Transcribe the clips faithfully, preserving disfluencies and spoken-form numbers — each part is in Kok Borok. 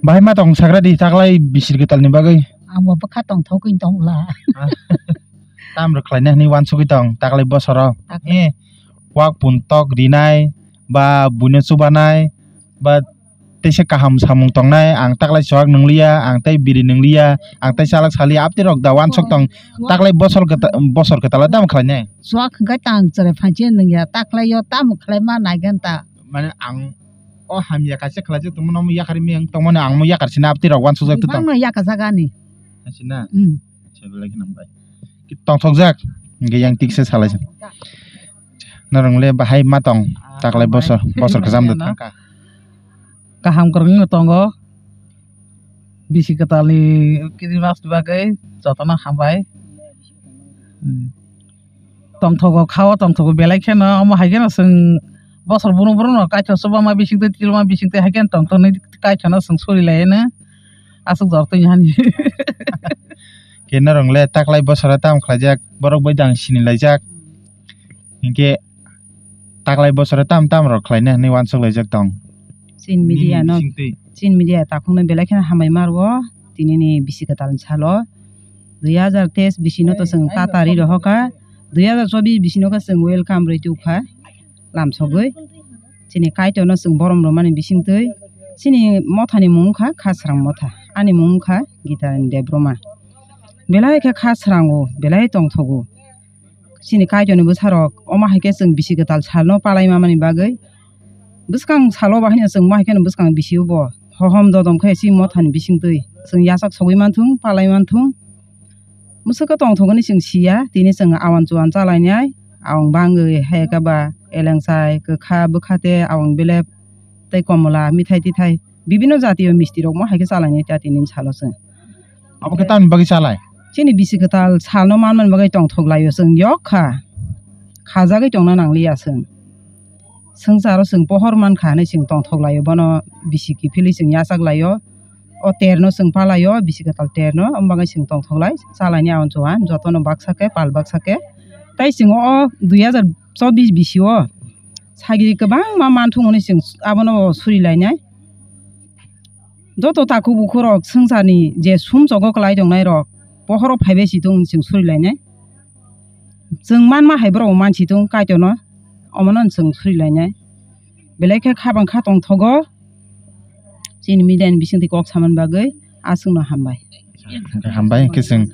Bahai ma tong sagra di taklai bisir kwtal ni bagwi. Ang bo bwkha tongthokgwi tongla. Ah. Tam rwkhlaina hwnwi uansugwi tong taklai bosoro. Taklai. Eh, wak pun tok rinai, ba buino chubanai, ba teisa kaham samung tongnai, ang taklai chuwak nwngliya, ang tei biri nwngliya, ang tei chalak saliya, aptwi rok da uansuk tong, taklai bosor kwta-, bosor kwtala tamo khlainai? Chuwak hwnkhe tang chwrai phanchi nungya, taklai yo tamo khlaima naigen ta. Mane ang o hamya kaisa khlaijak tongmani, omo yakarwi miyang tongmani, ang mo yakar sina aptwi rok uansukjak tong. Bangno yakajak ani. Asina? Hmm. Acha, belai kheno hambai. Ki tongthokjak, hingke yang tiksa salai. Norong le bahai ma tong, taklai bosor, bosor kwcham da thangka. Kaham kwrwngno tongo. Bisi kwtalni Christmas ni bagwi jotono hambai. Hmm. Tongthogo, khao tongthogo, belai kheno, omo hai kheno chwng bosor brum brum no kaitho chubama bisingtwi, tilma bisingtwi hai kheno tongthoknai kaithano chwng suri lai eno. Aswk jor twi hani. Khe norong le taklai bosora tamo khlaijak, borok bai dang sini laijak. Hinkhe taklai bosora tam tam rok khlaina hinwi uansuk laijak tong. Chin media no, chin media takhukno belai kheno hambai ma rwo, tinini bisi kwtal ni salo. Dui hajar teis bisi no to chwng tatari rohokha, dui hajar chobis bisi no khe chwng welcome rwi tukha lamsogwi. Chini Kaitor no chwng borom rwmani bisingtwi chini mothani mung wngkha Khasrang motha, ani mung wngkha Gitarani Debbarma. Belai khe khasrango, belai tongthogo. Chini Kaitorni bwsarok, omo hai khe chwng bisi kwtal salno palai mamani bagwi. Bwskang salo bahai no chwng ma hai kheno bwskang bisio bo hohom dodom khe chini mothani bisingtwi chwng yachak sogwi manthung, palai manthung. Mwswkhe tongthogoni chwng siya, tini chwng awan chuan chalainai, awang bangwi hai khe ba elengchai, kwkha, bwkha tei awang belep tei komola, mithai tithai bibinno jatiyo misti rokmo hai khe chalainai ta tini salo chwng. Abo khe tamni bagwi chalai? Chini bisi kwtal salno manmani bagwi tongthok laio chwng yok kha. Khajagwi tongna nangliya chwng. Swngcharo chwng pohor mankha hinwi chwng tongthok laio, bono bisi kiphilwi chwng yachak laio. O terno chwng palaio, bisi kwtal terno, omo bagwi chwng tongthok lai, chalaini awan chuan jotono baksa khe, pal baksa khe. Tai chwng o dui hajar chobis bisio sagri kwbangma manthung hwnwi chwng abono suri lainai. Joto takhuk bukhuk rok swngcharni je sumsogo kwlai tongnai rok, pohoro phaibai si tong chwng suri lainai. Chwng manma hai borok mansi tong Kaitorno, omono chwng suri lainai. Belai khe khabang kha tongthogo chini media ni bisingtwi kok samani bagwi aswkno hambai. Hambai, hwnkhe chwng,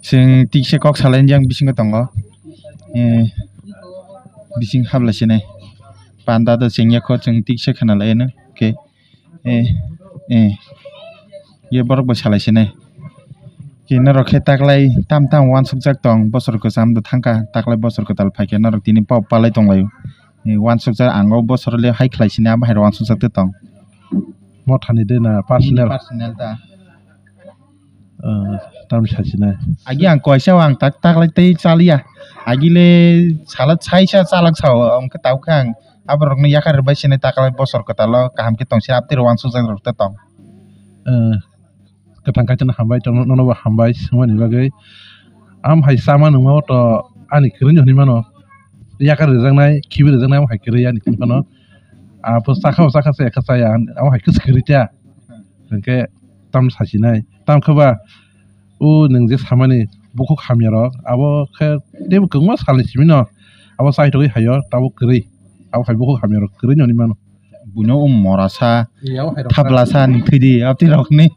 chwng tikse kok salaini yang bisingo tongo. Eh, bising habla sinai. Panda do chengya kho chwng tikse khna laino. Khe, eh, eh. Ye borok bai salai sinai. Khe norok khe taklai tam tam uansukjak tong, bosor kwcham do thangkha, taklai bosor kwtal phaikhe norok tini pop palai tonglaio. Eh, uansukjak ang o bosor le hai khlai sinai, abo hai uansukjak tong. Mothani de na personal? Personal ta. Ah, tamni sachina. Agi ang koisa o ang tak taklai tei chaliya. Agi le sala chaisa chalak sao, hwnkhe tabuk khe ang aborokno yakar rwbai sini taklai bosor kwtalo kaham khe tongsi aptwi rw uansukjak rok ta tong. Ah, kwthang kaisa no hambai tongno, nono bo hambai swngmani bagwi. Am hai chama nungma o to ani kwrwino hinwi mano. Yakar rwjaknai, khibi rwjaknai, am hai kwrwi ani hinwi mano. Apo chakha o chakha se ekha chaya, amo hai khe swkirwi ta. Hwnkhe tam sasinai. Tam khe ba o nwng je samani bukhuk hamya rok, abo khe teibo kwbangma salni simi no abo chaithogwi hayo, tabuk kwrwi. Abo hai bukhuk hamya rok kwrwi no hinwi mano. Buino o mora sa, eh, abo hai rok thabla sa ni thwidi, abo twi rok ni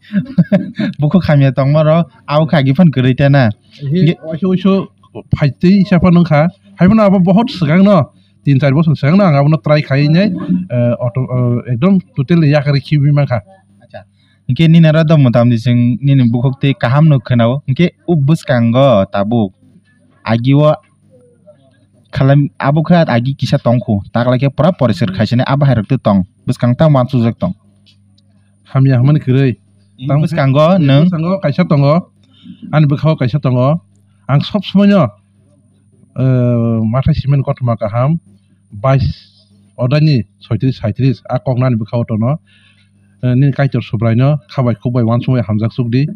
bukhuk hamya tongma rok, abo khe agi phan kwrwi ta na. He, oiso, oiso, phaitwi sa phano wngkha. Hai phano abo bohot swkang no. Tin char bosor swkang no ang abono try khai nai, eh, auto, eh, ekdom totally yakarwi khibi mankha. Acha. Hinkhe nini aro do motamni chwng nini bukhuk twi kaham no khwnao. Hinkhe o bwskango tabuk agi o khalam abo khe agi kisa tongkhu. Taklai khe pura porisor khaisinai abo hai rok twi tong. Bwskang tamo uansukjak tong. Hamya hwnmani kwrwi. Tamo bwskango nwng? Bwskango kaisa tongo. Ani bwkhao kaisa tongo. Ang sob somoi no, eh, mathai simani kothoma kaham, bais odani soitris saitris, a koknani bwkhao tono. Eh, nini Kaitor Subraino khabai khukbai uansukbai hamjak chukdi.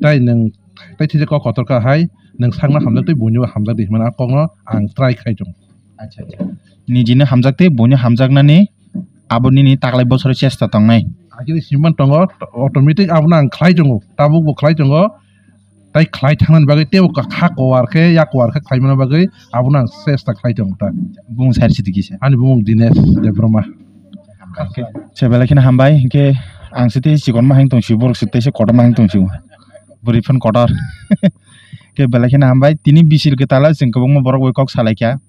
Tai nwng, tai thwijak kok kotor kha hai, nwng sakno hamjak tei buino hamjak di hwnmani a kokno ang try khai tongo. Acha, acha. Nijino hamjak tei buino hamjaknani abo nini taklai bosoro chesta tongnai. Agini siman tongo, automatic abono ang khlai tongo, tabukbo khlai tongo, tai khlai thangnani bagwi teibo kha kuar khe, yak kuar khe khlaimani bagwi abono ang chesta khlai tongo ta. Bumung sari sidi kisa. Ani bumung Dinesh Debbarma. Se belai kheno hambai, hinkhe ang se tei chikon ma hang tong si, borok se tei se kotor ma hang tong si. Bwrwi phano kotor. Khe belai kheno hambai, tini bisir kwtalo chwng kwbangma borok bai kok salai kha.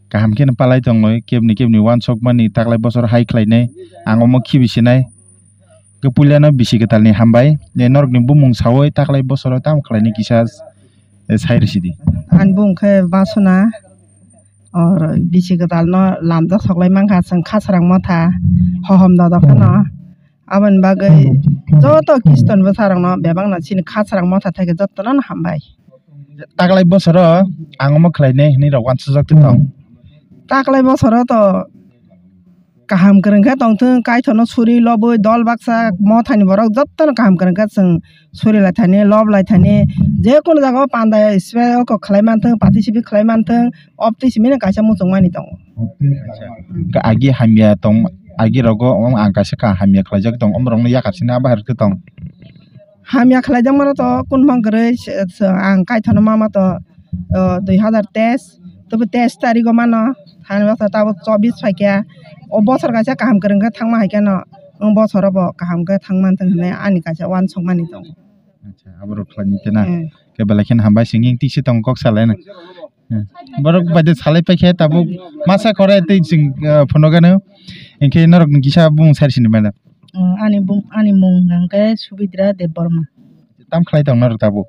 Kaham kheno palai tong noi, kebni kebni uansukmani taklai bosor hai khlainai, ang omo khibi sinai. Khe puilano bisi kwtalni hambai, je norokni bumung saui taklai bosoro tamo khlainai kisa, eh, sai rwsidi. Ani bumung khe Basuna, or bisi kwtalno lamjak soklai mankha chwng Khasarang motha, Hohom dodo phano. Aboni bagwi joto Kriston bwsarokno bebakno chini Khasarang motha thaikhai jotono hambai. Taklai bosoro ang omo khlainai hinwi rok uansukjak tong. Taklai bosoro to kaham kwrwng khe tongthwng, Kaitorno suri lobwi dol baksa mothani borok jotono kaham kwrwng khe chwng suri lai thani, lob lai thani, je kono jaga o panda spe o kok khlai manthwng, participate khlai manthwng, obtwi simi no kaisa muchung mani tongo. Agi hamya tong, agi rogo ang kaisa ka hamya khlaijak tong, omorokno yakar sini abo hai rwkhe tong. Hamya khlaijakmano to kunphang kwrwi se, se, ang Kaitorno mama to, o, dui hazar teis, tei teis tarigo mano, thani baksa tabuk chobis phaikha, o bosor kaisa kaham kwrwng khe thangma hai kheno, o bosoro bo kaham khe thangma thang hinwi ani kaisa uansukmani tongo. Acha, aborok khlaini tena. Hmm. Khe belai kheno hambai singing tisi tong kok salaina. Hmm. Borok baide salai paikhe tabuk masa khore tei chwng, ah, phunukgano. Hinkhe norokni kisa bumung sari sini mano. Oh, ani bum-, ani mung hwnkhe Subidra Debbarma. Tam khlai tong norok tabuk?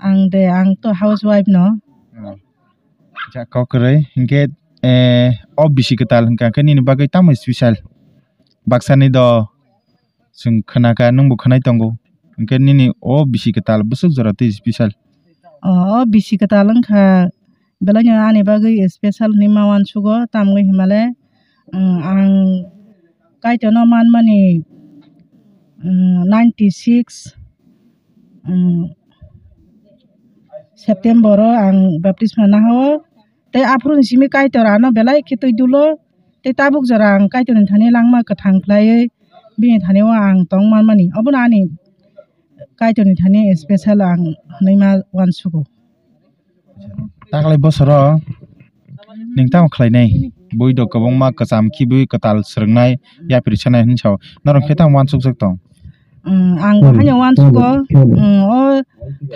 Ang de, ang to housewife no. Hmm. Ja kok kwrwi. Hinkhe, eh, o bisi kwtal hwnkha khe nini bagwi tamo special? Baksani do chwng khna kha, nwngbo khwnai tongo. Hinkhe nini o bisi kwtal bwswk jora twi special? O, o bisi kwtal wngkha, belai no ani bagwi special hinwi ma uansugo, tamni hinmale, um, ang Kaitorno manmani, um, ninety six, um, September o ang baptisma naha o, tei aphuru ni simi Kaitor ano belai khe twi dulo, tei tabuk jora ang Kaitorni thani langma kwthang khlaiwi bini thani o ang tong manmani. Obono ani Kaitorni thani special ang hwnwi ma uansugo. Taklai bosoro nwng tamo khlainai? Bui do kwbangma kwcham khibiui kwtal swrwngnai, yapri sanai hwnwi sao. Norok khe tamo uansukjak tong? Mm, ang bo haino uansugo, mm, o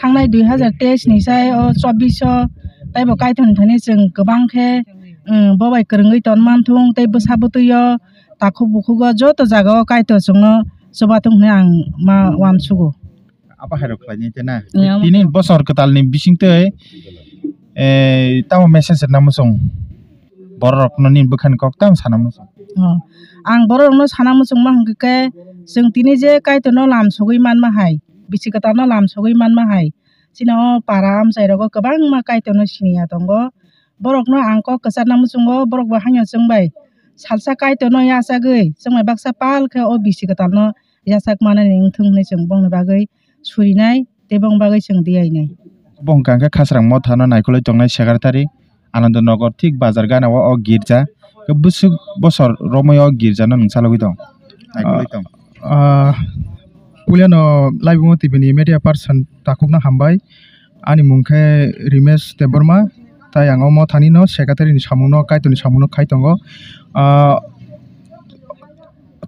thangnai dui hazar teis ni sai o chobbish o taibo Kaitorni thani chwng kwbang khe, mm, bo bai kwrwngwi ton manthung tei bwsa bwtwi o takhuk bukhuk o joto jaga o Kaitor chwngno chubathung hwnwi ang ma uansugo. Abo hai rok khlainai te na? Ya. Tini bosor kwtal ni bising twi, eh, tamo message rwna muchung? Borok rokno nini bwkhani kok tamo sana muchung? Oh. Ang borok rokno sana muchungma hwnkhe khe, chwng tini je Kaitorno lam sogwi manma hai, bisi kwtalno lam sogwi manma hai, chini o para amchai rogo kwbangma Kaitorno siniya tongo. Borokno ang kok kwcharna muchungo, borok bo haino chwng bai salsa Kaitorno yachagwi chwng bai baksa pal khe o bisi kwtalno yachak manani wngthung hwnwi chwng bongni bagwi surinai tei bongni bagwi chwng diyainai. Bo hwnkha khe Khasrang Mothano naikolwi tongnai secretary, Anandanagar thik bazar gana o, o girja. Khe bwswk bosor romwi o girjano nwng chalogwi tong? Naikolwi tong. Ah, puilano laibungo T V ni media person takhukno hambai. Ani mung khe Rimesh Debbarma, tai ang o Mothani no secretary ni samung no, Kaitor ni samung no khai tongo. Ah,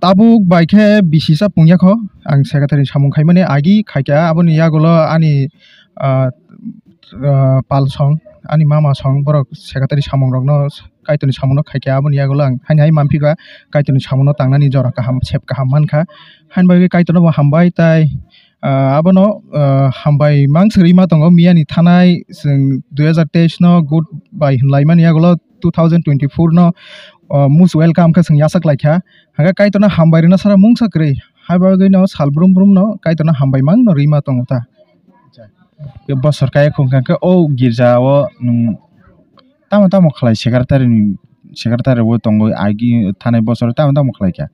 tabuk bai khe bisi cha pung ya kho, ang secretary ni samung khai mani agi khai kha, aboni yagulo ani, ah, ah, pal song, ani mama song, borok secretary samung rok no, Kaitor ni samung no khai kha, aboni yagulo ang haino hai manphi kha, Kaitor ni samung no tangnani jora kaham, sep kaham man kha, haino bagwi Kaitor no bo hambai tai. Ah, abono, ah, hambai mang swi rwima tongo, miyani thanai chwng dui hazar teis no good bai hwnlaimani, yagulo two thousand twenty-four no, ah, most welcome khe chwng yachak lai kha. Hwnkhe Kaitorno hambai rwna sara mungsa kwrwi, hai bagwi no sal brum brum no Kaitorno hambai mang no rwima tongo ta. Bosor kaya khung kha khe o girja o nwng tamo tamo khlai secretary ni, secretary bo tongo agi thanai bosor tamo tamo khlai kha?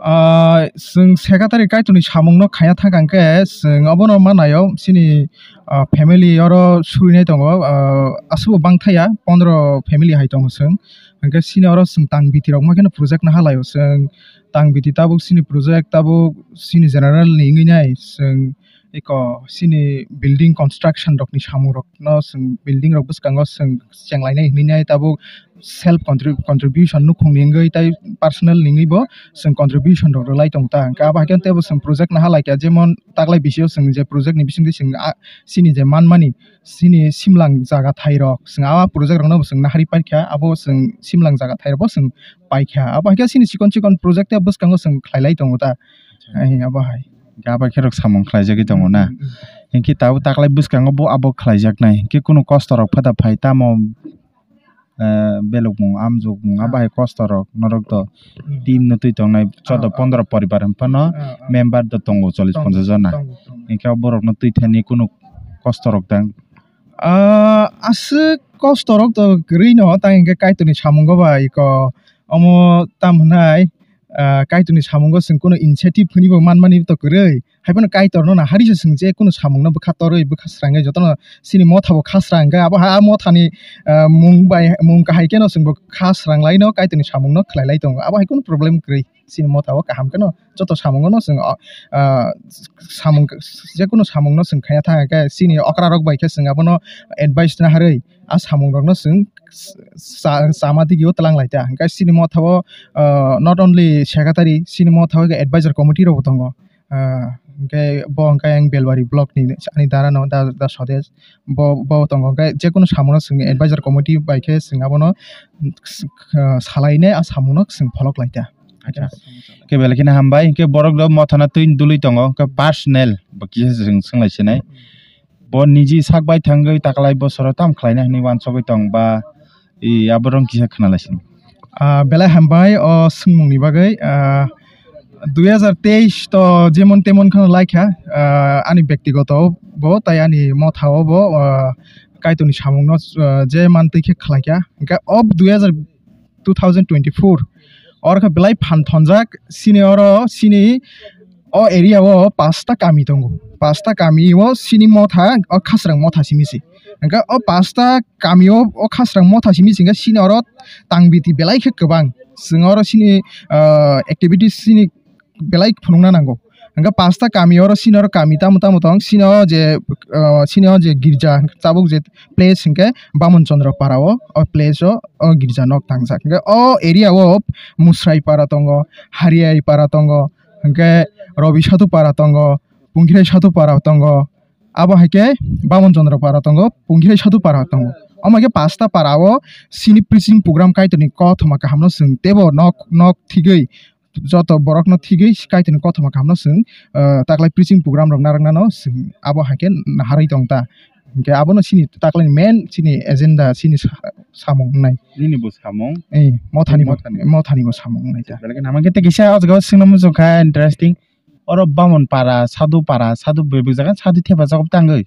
Ah, Chwng secretary Kaitorni samungno khaina thang khe chwng obono ma naio, chini, ah, family oro surinai tongo, ah, aswkbo bangthaya pondro family hai tongo chwng. Hwnkhe chini oro chwng tang biti rok ma kheno project naha laio chwng, tang biti tabuk chini project tabuk chini general ni wngwi nai chwng eko chini building construction rokni samung rokno chwng building rok bwskango chwng chenglainai hinwi nai tabuk self contrib-, contribution nukhungni wngwi tei personal ni wngwi bo chwng contribution rok rwlai tong ta. Hwnkhe abo hai khe teibo chwng project naha lai kha, jemon taklai bisio chwng je project ni bisingtwi chwng a chini je manmani chini simlang jaga thai rok chwng a project rokno bo chwng nahari paikha, abo chwng simlang jaga thai rok bo chwng paikha. Abo hai khe chini chikon chikon project tei bwskango chwng khlailai tongo ta. Acha. Ai, abo hai. Hwnkhe abo khe rok samung khlaijagwi tongo na? Hmm, hmm, hmm. Hinkhe tabuk taklai bwskango bo abo khlaijaknai. Hinkhe kunu kosto rok phada phai tamo, eh, belokmung, amjokmung, ah, abo hai kosto rok norok to, hmm, team no twi tongnai, ah, choudo, ah, pondro poribar hwn phano, ah, ah, member do tongo chollish ponchash jona. Tongo, tongo. Hinkhe borok no twi thani kunu kosto rok tang? Ah, aswk kosto rok to kwrwi no, tang hinkhe Kaitorni samungo bai ko omo tam hwnai, ah, Kaitorni samungo chwng kunu initiative hwnwi bo manmani to kwrwi. Hai phano Kaitorno nahari se chwng je kunu samungno bwkha torwi, bwkha srangwi jotono chini motha bo kha srang khe abo ha mothani, ah, mung bai, mung kahai kheno chwngbo kha srang laino Kaitorni samungno khlai lai tongo. Abo hai kunu problem kwrwi. Chini motha o kaham kheno joto samungo no chwng, ah, samung, je kunu samungno chwng khaina thang khe chini okra rok bai khe chwng abono advice naharwi a samung rokno chwng cha-, chama digio twlang lai ta. Hwnkhe chini motha o, ah, not only secretary, chini motha o advisor committee rok bo tongo. Ah, hwnkhe bo hwnkhe ang Belbari block ni ani dara no da, da Swadesh bo, bo tongo. Hwnkhe je kunu samungno chwng advisor committee bai khe chwng abono, ah, salainai a samungno chwng pholok lai ta. Acha. Khe belai kheno hambai. Hinkhe borok do mothano twi dului tongo, hinkhe personal bo kisa swng-, swnglaisini. Bo niji sak bai thangwi taklai bosoro tam khlaina hinwi uansugwi tong ba, i, aborok kisa khwnalaisini. Ah, belai hambai o swngmungni bagwi. Ah, dui hajar teis to jemon temon kheno laikha, ah, ani bektigoto bo tai ani motha o bo, ah, Kaitorni samungno, ah, je mantwi khe khlaikha. Hinkhe o dui hajar two thousand twenty-four. Oro khe belai phan thonjak, chini oro, chini o area o pasta kami tongo. Pasta kami o chini motha, o Khasrang motha simi se. Hwnkhe o pasta kami o, o Khasrang motha simi se hwnkhe chini oro tang biti belai khe kwbang. Chwng oro chini, ah, activities chini belai phunukna nango. Hwnkhe pasta kami oro chini oro kami tamo tamo tong, chini o je, ah, chini o je girja tabuk je place hwnkhe Bamon Chandra para o, o place o, o girja nok tangjak. Hwnkhe o area o Musrai para tongo, Hariai para tongo, hwnkhe Robi Satu para tongo, Pungkhirai Satu para tongo, abo hai khe Bamon Chandra para tongo, Pungkhirai Satu para tongo. Omo hai khe pasta para o chini preaching program Kaitorni kothoma kahamno chwng teibo nok, nok thigwi joto borokno thigwi Kaitorni kothoma kahamno chwng, ah, taklai preaching program rok narwknano chwng abo hai khe naharwi tong ta. Hinkhe abono chini taklaini main chini agenda, chini sa-, samung wngnai. Nini bo samung? Eh, mothani bo, mothani. Mothani bo samung wngnai ta. Belai khe nama khe tei kisa o jaga o swngna muchung kha interesting. Oro Bamon para, Sadhu para, Sadhu bebak jaga Sadhu thepajak tangwi.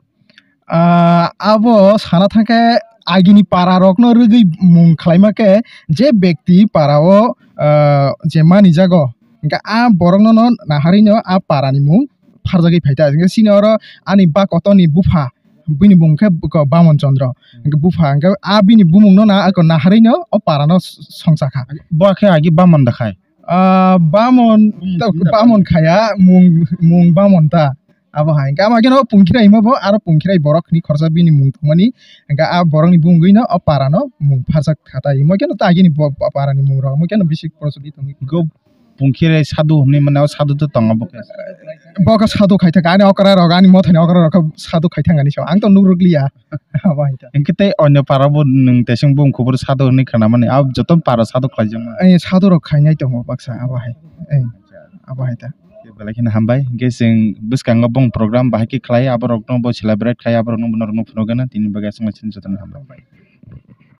Ah, abo sana thangkhe agini para rokno rwgwi mung khlaima khe je bekti para o, ah, je mani jago, hwnkhe a borokno no naharwi no a para ni mung pharjagwi phaita. Hwnkhe chini oro ani ba kotor ni bupha, bini mung khe buko Bamon Chandra. Hwnkhe bupha, hwnkhe a bini bumung no na, ako naharwi no o para no songcha kha. Bo khe agi Bamon da khai? Ah, Bamon, bumung ta-, simi da Bamon khai? Khaya, mung, mung Bamon ta. Abo hai. Hwnkhe ama khe no Pungkhirai himo bo, aro Pungkhirai borok ni khorsa bini mung tongmani. Hwnkhe a borok ni bumungwi no o para no mung pharjak kha ta. Himo khe no ta agini bo, bo para ni mung rok. Himo khe no bisi porosoli tongwi. Go Pungkhirai Sadhu hinwi mano, Sadhu to tongo bo khe. Bo khe Sadhu khai thangkha, ani okra rok, ani mothani okra rok khe Sadhu khai thangani so. Ang to nuk rwkliya. Abo hai ta. Hwnkhe tei onyo para bo nwng tesing bumung kubur Sadhu hinwi khwnamani. Abo joto para Sadhu khlaijak mano. Ai, Sadhu rok khainai tongo baksa abo hai. Ai, abo hai ta. Belai kheno hambai. Hwnkhe chwng bwskango bong program bahai khe khlai, aborokno bo celebrate khai, aborokno bo norokno phunukgana. Tini bagwi aswk mani jotono hambai.